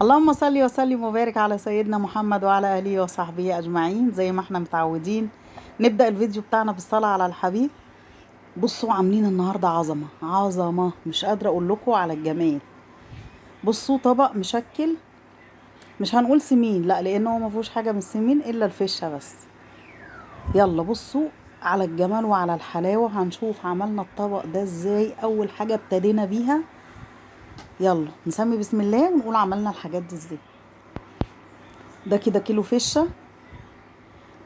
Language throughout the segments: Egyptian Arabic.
اللهم صل وسلم وبارك على سيدنا محمد وعلى اهله وصحبه اجمعين. زي ما احنا متعودين نبدا الفيديو بتاعنا بالصلاة على الحبيب. بصوا عاملين النهارده عظمه عظمه، مش قادرة اقول لكم على الجمال. بصوا طبق مشكل، مش هنقول سمين لا، لانه هو ما فيهوش حاجة من السمين الا الفشه بس. يلا بصوا على الجمال وعلى الحلاوة. هنشوف عملنا الطبق ده ازاي. اول حاجة ابتدينا بيها، يلا نسمي بسم الله ونقول عملنا الحاجات دي ازاي. ده كده كيلو فشه،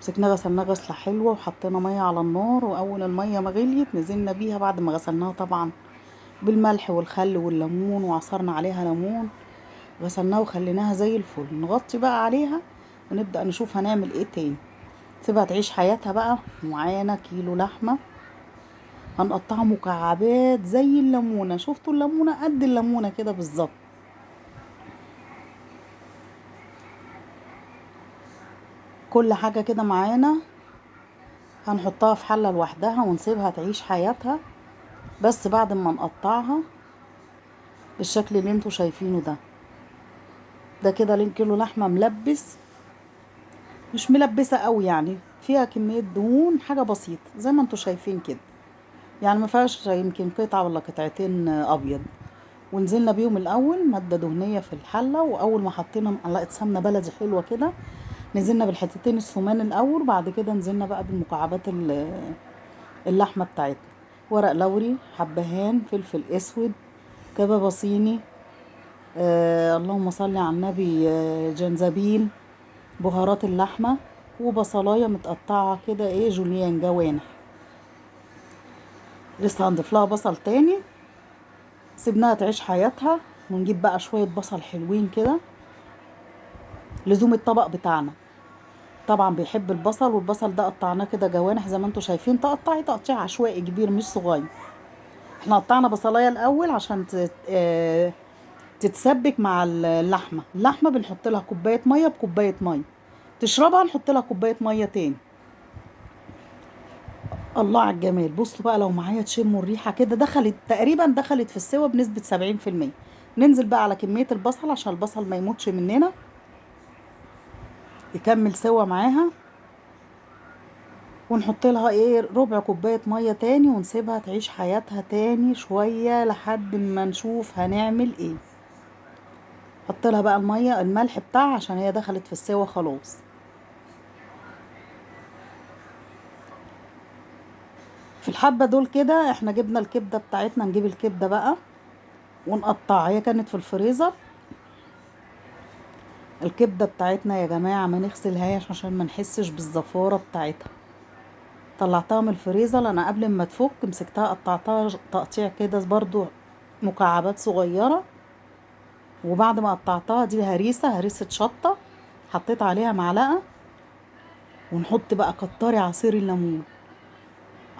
مسكناه غسلناه غسله حلوة وحطينا مية على النار، واول المية ما غليت نزلنا بيها بعد ما غسلناها طبعا بالملح والخل والليمون، وعصرنا عليها ليمون، غسلناها وخليناها زي الفل. نغطي بقى عليها ونبدا نشوف هنعمل ايه تاني. سيبها تعيش حياتها بقى. معانا كيلو لحمه هنقطعها مكعبات زي الليمونه، شفتوا الليمونه قد الليمونه كده بالظبط. كل حاجة كده معانا هنحطها في حله لوحدها ونسيبها تعيش حياتها، بس بعد ما نقطعها بالشكل اللي انتوا شايفينه ده. ده كده كيلو لحمه ملبس، مش ملبسه قوي يعني، فيها كمية دهون حاجة بسيطة زي ما انتوا شايفين كده، يعني ما فيهاش يمكن قطعه ولا قطعتين ابيض. ونزلنا بيهم الاول مادة دهنية في الحلة، واول ما حطينا معلقه سمنه بلدي حلوة كده نزلنا بالحتتين السمان الاول، وبعد كده نزلنا بقى بالمكعبات اللحمة بتاعتنا. ورق لوري، حبهان، فلفل اسود، كبابه صيني، اللهم صل على النبي، جنزبيل، بهارات اللحمة، وبصلايه متقطعه كده ايه جوليان جوانح. لسه هنضيف لها بصل تاني. سيبناها تعيش حياتها، ونجيب بقى شوية بصل حلوين كده لزوم الطبق بتاعنا. طبعا بيحب البصل، والبصل ده قطعناه كده جوانح زي ما انتم شايفين، تقطعي تقطيع عشوائي كبير مش صغير. احنا قطعنا بصلايه الاول عشان تتسبك مع اللحمة. اللحمة بنحط لها كوباية مية بكوبايه مية، تشربها نحط لها كوباية مية تاني. الله على الجمال. بصوا بقى لو معايا تشموا الريحة كده، دخلت تقريبا دخلت في السوا بنسبة 70%. ننزل بقى على كمية البصل عشان البصل ما يموتش مننا، يكمل سوا معاها. ونحط لها ايه ربع كوباية مية تاني، ونسيبها تعيش حياتها تاني شوية لحد ما نشوف هنعمل ايه. حط لها بقى المية الملح بتاعها عشان هي دخلت في السوا خلاص. في الحبة دول كده احنا جبنا الكبده بتاعتنا. نجيب الكبده بقى ونقطعها، هي كانت في الفريزر الكبده بتاعتنا يا جماعة، ما نغسلهاش عشان ما نحسش بالزفاره بتاعتها. طلعتها من الفريزر انا قبل ما تفك، مسكتها قطعتها تقطيع كده برضو مكعبات صغيرة. وبعد ما قطعتها دي هريسه شطه، حطيت عليها معلقه. ونحط بقى كتري عصير الليمون.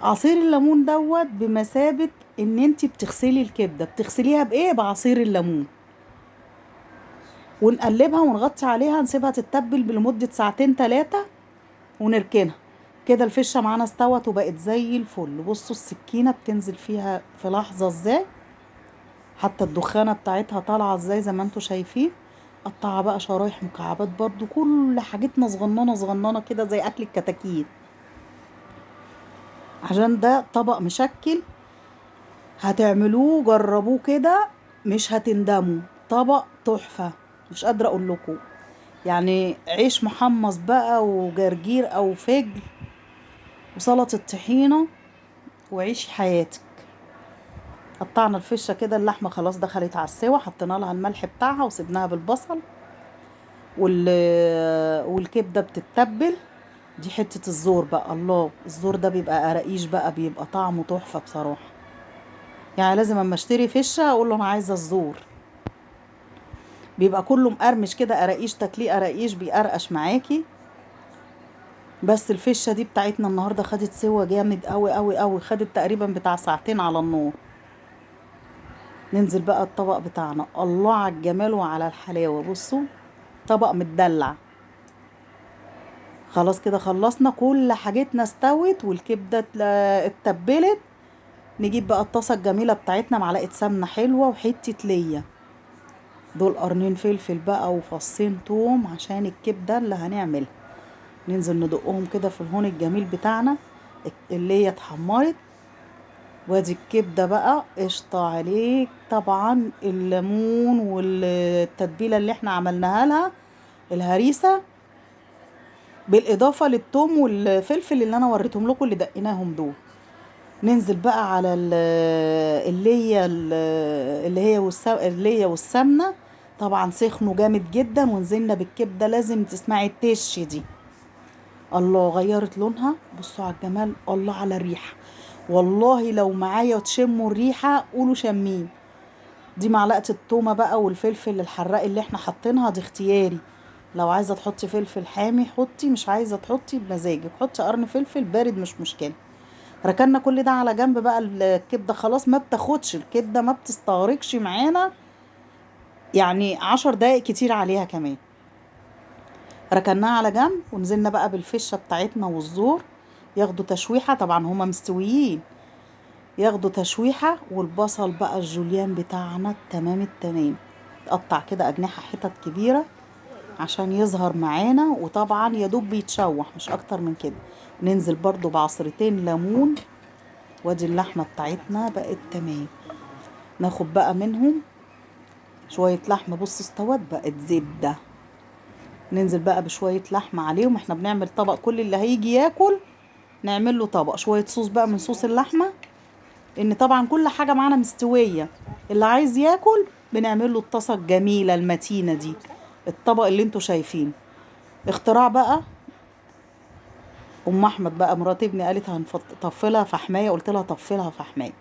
عصير الليمون دوت بمثابة ان انتي بتغسلي الكبده. بتغسليها بايه؟ بعصير الليمون. ونقلبها ونغطي عليها، نسيبها تتبل لمدة ساعتين 3 ونركنها كده. الفشه معانا استوت وبقت زي الفل. بصوا السكينة بتنزل فيها في لحظة ازاي، حتى الدخانه بتاعتها طالعه ازاي زي ما انتوا شايفين. قطعها بقى شرايح مكعبات برضو، كل حاجتنا صغننه صغننه كده زي اكل الكتاكيت، عشان ده طبق مشكل. هتعملوه جربوه كده مش هتندموا، طبق تحفة مش قادرة اقول لكم. يعني عيش محمص بقى وجرجير او فجل وسلطة طحينه، وعيش حياتك. قطعنا الفشه كده، اللحمة خلاص دخلت على السوا، حطينا لها الملح بتاعها وسيبناها بالبصل والكبده بتتبل. دي حتة الزور بقى، الله الزور ده بيبقى قراقيش بقى، بيبقى طعمه تحفة بصراحة. يعني لازم اما اشتري فشه اقول له انا عايزه الزور، بيبقى كله مقرمش كده، قراقيش تاكليه قراقيش بيقرقش معاكي. بس الفشه دي بتاعتنا النهارده خدت سوا جامد قوي قوي قوي، خدت تقريبا بتاع ساعتين على النار. ننزل بقى الطبق بتاعنا. الله على الجمال وعلى الحلاوة. بصوا طبق متدلع. خلاص كده خلصنا كل حاجتنا، استوت والكبده اتبلت. نجيب بقى الطاسه الجميلة بتاعتنا، معلقه سمنه حلوة وحتة ليا. دول قرنين فلفل بقى وفصين توم عشان الكبده اللي هنعملها. ننزل ندقهم كده في الهون الجميل بتاعنا اللي هي اتحمرت. وادي الكبده بقى قشطه عليك. طبعا الليمون والتتبيله اللي احنا عملناها لها الهريسه، بالاضافة للثوم والفلفل اللي انا وريتهم لكم اللي دقيناهم دول. ننزل بقى على اللي هي والسمنه. طبعا سخنوا جامد جدا، ونزلنا بالكبده. لازم تسمعي التش دي. الله، غيرت لونها. بصوا على الجمال، الله على الريحة. والله لو معايا تشموا الريحة قولوا شمين. دي معلقه التومه بقى والفلفل الحراق اللي احنا حاطينها، دي اختياري. لو عايزه تحطي فلفل حامي حطي، مش عايزه تحطي بمزاجك، حطي قرن فلفل بارد مش مشكلة. ركننا كل ده على جنب بقى. الكبده خلاص ما بتاخدش، الكبده ما بتستغرقش معانا يعني 10 دقايق كتير عليها كمان. ركناها على جنب ونزلنا بقى بالفشه بتاعتنا والزور، ياخدوا تشويحه. طبعا هما مستويين، ياخدوا تشويحه. والبصل بقى الجوليان بتاعنا تمام التمام، تقطع كده اجنحة حتت كبيرة عشان يظهر معانا، وطبعا يا دوب بيتشوح مش اكتر من كده. ننزل برضو بعصرتين ليمون. وادي اللحمة بتاعتنا بقت تمام. ناخد بقى منهم شوية لحمه. بص استوت بقت زبدة. ننزل بقى بشوية لحمه عليهم. احنا بنعمل طبق، كل اللي هيجي ياكل نعمل له طبق. شوية صوص بقى من صوص اللحمة، ان طبعا كل حاجة معانا مستوية. اللي عايز ياكل بنعمل له الطاسه الجميلة المتينة دي، الطبق اللي انتوا شايفينه. اختراع بقى ام احمد بقى مرات ابني، قالت هنطفلها فحمايه، قلت لها طفلها فحمايه.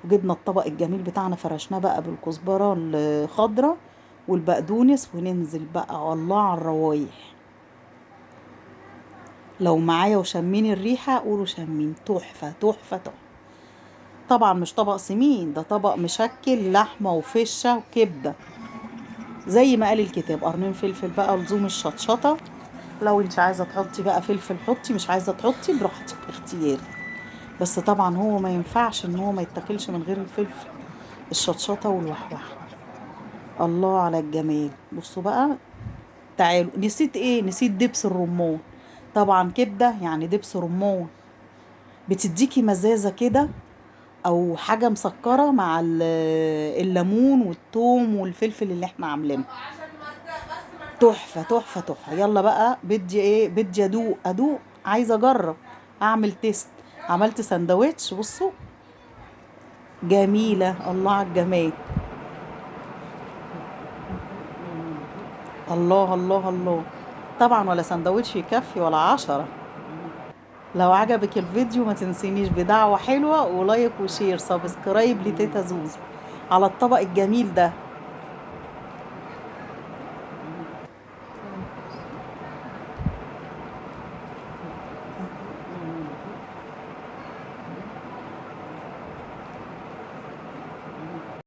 وجبنا الطبق الجميل بتاعنا، فرشناه بقى بالكزبره الخضراء والبقدونس، وننزل بقى الله على الروايح. لو معايا وشمين الريحة قولوا شمين، تحفة تحفة تحفة. طبعا مش طبق سمين، ده طبق مشكل لحمه وفشه وكبده زي ما قال الكتاب. قرنين فلفل بقى لزوم الشطشطه. لو انت عايزه تحطي بقى فلفل حطي، مش عايزه تحطي براحتك، اختياري. بس طبعا هو ما ينفعش ان هو ما يتاكلش من غير الفلفل، الشطشطه والوحوحه. الله على الجمال. بصوا بقى، تعالوا. نسيت ايه؟ نسيت دبس الرمان. طبعا كبده يعني دبس رمان، بتديكي مزازه كده او حاجة مسكره مع الليمون والثوم والفلفل اللي احنا عاملينه. تحفة تحفة تحفة. يلا بقى بدي ايه؟ بدي ادوق، عايزه اجرب اعمل taste. عملت سندوتش، بصوا جميلة. الله على الجمال، الله الله الله. طبعا ولا سندوتش يكفي ولا 10. لو عجبك الفيديو ما تنسينيش بدعوة حلوة و like و share subscribe لتيتا زوزو على الطبق الجميل ده.